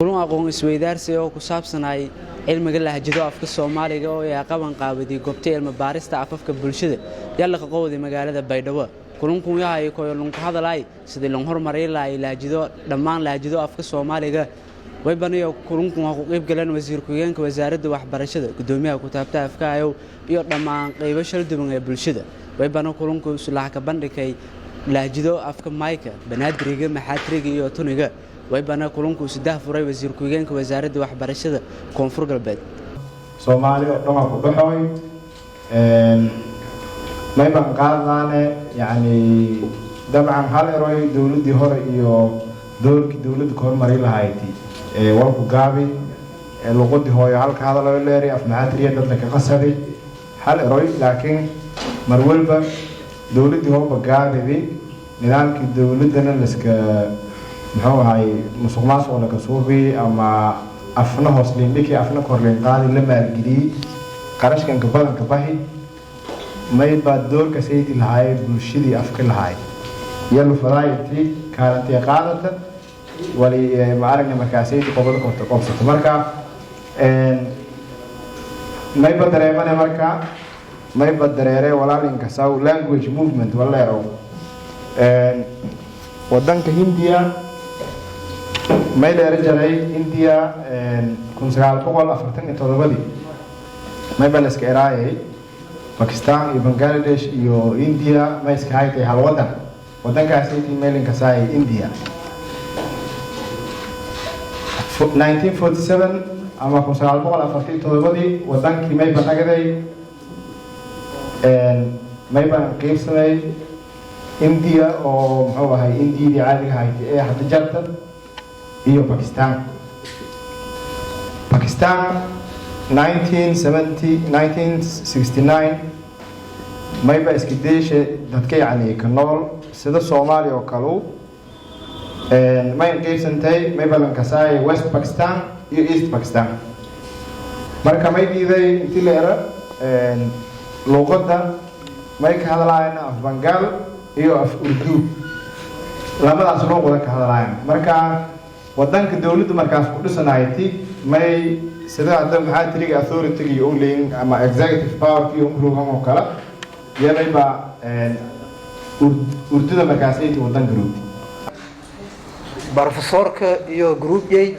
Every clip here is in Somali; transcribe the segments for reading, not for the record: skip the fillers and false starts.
Kulan aqoon isweydaarsi oo ku saabsanay cilmiga lahjado afka Soomaaliga oo ay qaban qaabaday goobta cilmi baarista afafka bulshada yalla ka qowday magaalada Baydhabo. Kulanku yahay koyo lunku hadalay sidii loo horumarin lahaa lahjado dhammaan lahjado afka Soomaaliga. Way banayo kulanku waxa ku qayb galeen wasiir ku-xigeenka wasaaradda waxbarashada, gudoomiyaha kutaabta afka ayow iyo dhammaan qaybo shal duwan ee bulshada. Way bano kulanku islax ka bandhigay lahjado afka Mayka, Banaadiriga, Maxaatriga iyo Tuniga. Way bana kulanku saddex furay wasiir ku-xigeenka wasaaradda waxbarashada Koonfur Galbeed. Soomaali oo dhan waa ku baxooy may baan qaadnaane, yacni dabcan hal eroy dowladdii hore iyo doorkii dowladda ka hormari lahayd walku gaabi luqadii hooyo halka hadaloo leeray af maxaatriya dadna ka qasabay hal eroy, laakiin mar walba dowladdii hooba gaabidi nidaamkii dowladdana laska muxuu ahay musuq maasuq laka suubi ama afna hoos liindhiki afna kor liinqaadi la maalgeliyey qarashkanka badanka bahi may baa doorka saydi lahaay bulshadii afka lahaay iyo lufadaay intii kaalantee qaadata wali ma aragna markaasaydi qobada korta qobsato. Marka mayba dareemane, marka mayba dareere walaalinka saw language movement waleerow. Wadanka Hindiya may dheero jaray India 1947-dii mayba la iska eraayay Pakistan iyo Bangladesh iyo India may iska haytay hal wadan, wadankaasaytii meelinkasaayay India. 1947 ama 1947-dii wadankii mayba nagaday, mayban qiibsamay India oo muxuu ahay Indiyadii caadiga haytay ee hadda jarta iyo Pakistan. Pakistan 1970 1969 mayba iska deeshe dadka yacni ka nool sida Soomaaliya oo kale may qaybsantay, mayba lankasaay West Pakistan iyo East Pakistan. Marka may diiday intii la era luuqadda may ka hadlaayaan af Bangaal iyo af Urdu, labadaas luuqada ka hadlaayaan. Marka wadanka dowladdu markaas ku dhisanayti may sida hadda maxaa tiriga authority iyo leeyin ama executive power iyo umrugan oo kale iyo mayba Urduda markaas ay wadanka roogti. Barofesoorka iyo groupyey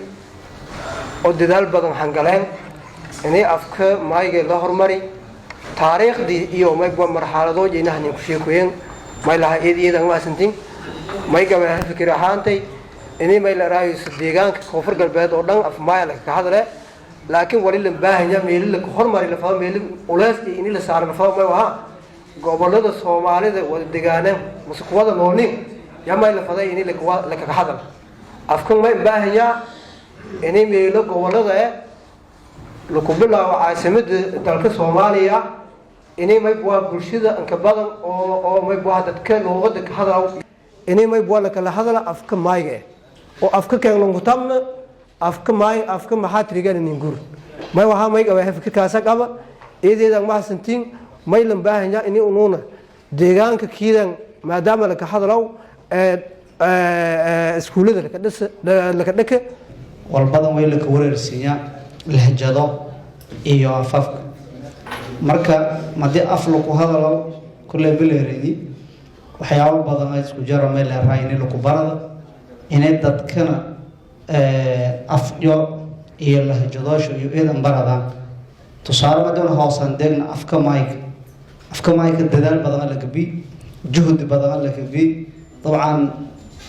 oo dadaal badan hangaleen inay afka maayga la hormari taariikhdii iyo mayba marxaladoojinahanin ku sheekoyen may laha iyad iyadan maasantin may gaba fikir ahaantay inay may la raayso deegaanka Koonfur Galbeed oo dhan af maaya ka hadle, laakiin wali la baahanya meeli la hormari la fado meeli uleys iyo ini la saaro la fado may waha gobolada Soomaalida wada degaaneen mase kuwada noolnin yaa may la faday ini lakaga hadal afkan may baahanyaa inay meelo gobolada eh laku bilaabo caasimada dalka Soomaaliya inay may waa bulshada inka badan oo may waa dadka luuqada ka hadal inay may waa lakala hadala afka maayga eh oo afka keen langutabna afka maay afka maxaa tirigan nin gur may waxa may qaba fikirkaasa qaba iyadeedan mahadsantiin. May lan baahanya inay unuuna deegaanka kiidan maadaama laka hadalow iskuullada laka dhisa laka dhaka. Walbadan way laka wareersiiyaa lahjado iyo afafka. Marka madii af laku hadalo kulley bileeredi waxyaabo badan ay isku jara may leerahay inay laku barada inay dadkana afyo iyo lahjadoosha iyo iidan baradaan. Tusaale madoon hoosan deegna afka mayka, afka mayka dadaal badan la gabi, juhdi badan la gabi, dabcan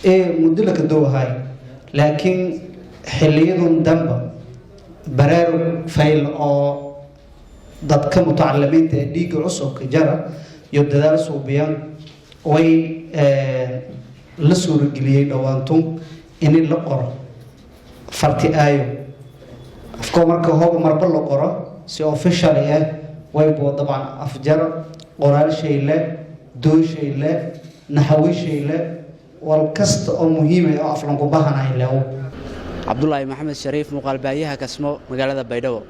ee muddo la ka doowahay, laakiin xilliyadun damba baraarug fayl oo dadka mutacalimiinta ee dhiigga cusubka jara iyo dadaal suubiyaan way la suurageliyey dhowaantun in la qoro farti aayo afkoo. Marka hooba marba la qoro si officially ah wayboo dabcan afjar qoraal leh, dooshay leh, naxawishay leh, wal kasta oo muhiim ah oo aflanku bahanay leh. Cabdulaahi Maxamed Shariif, muuqaalbaahiyaha Kasmo, magaalada Baydhabo.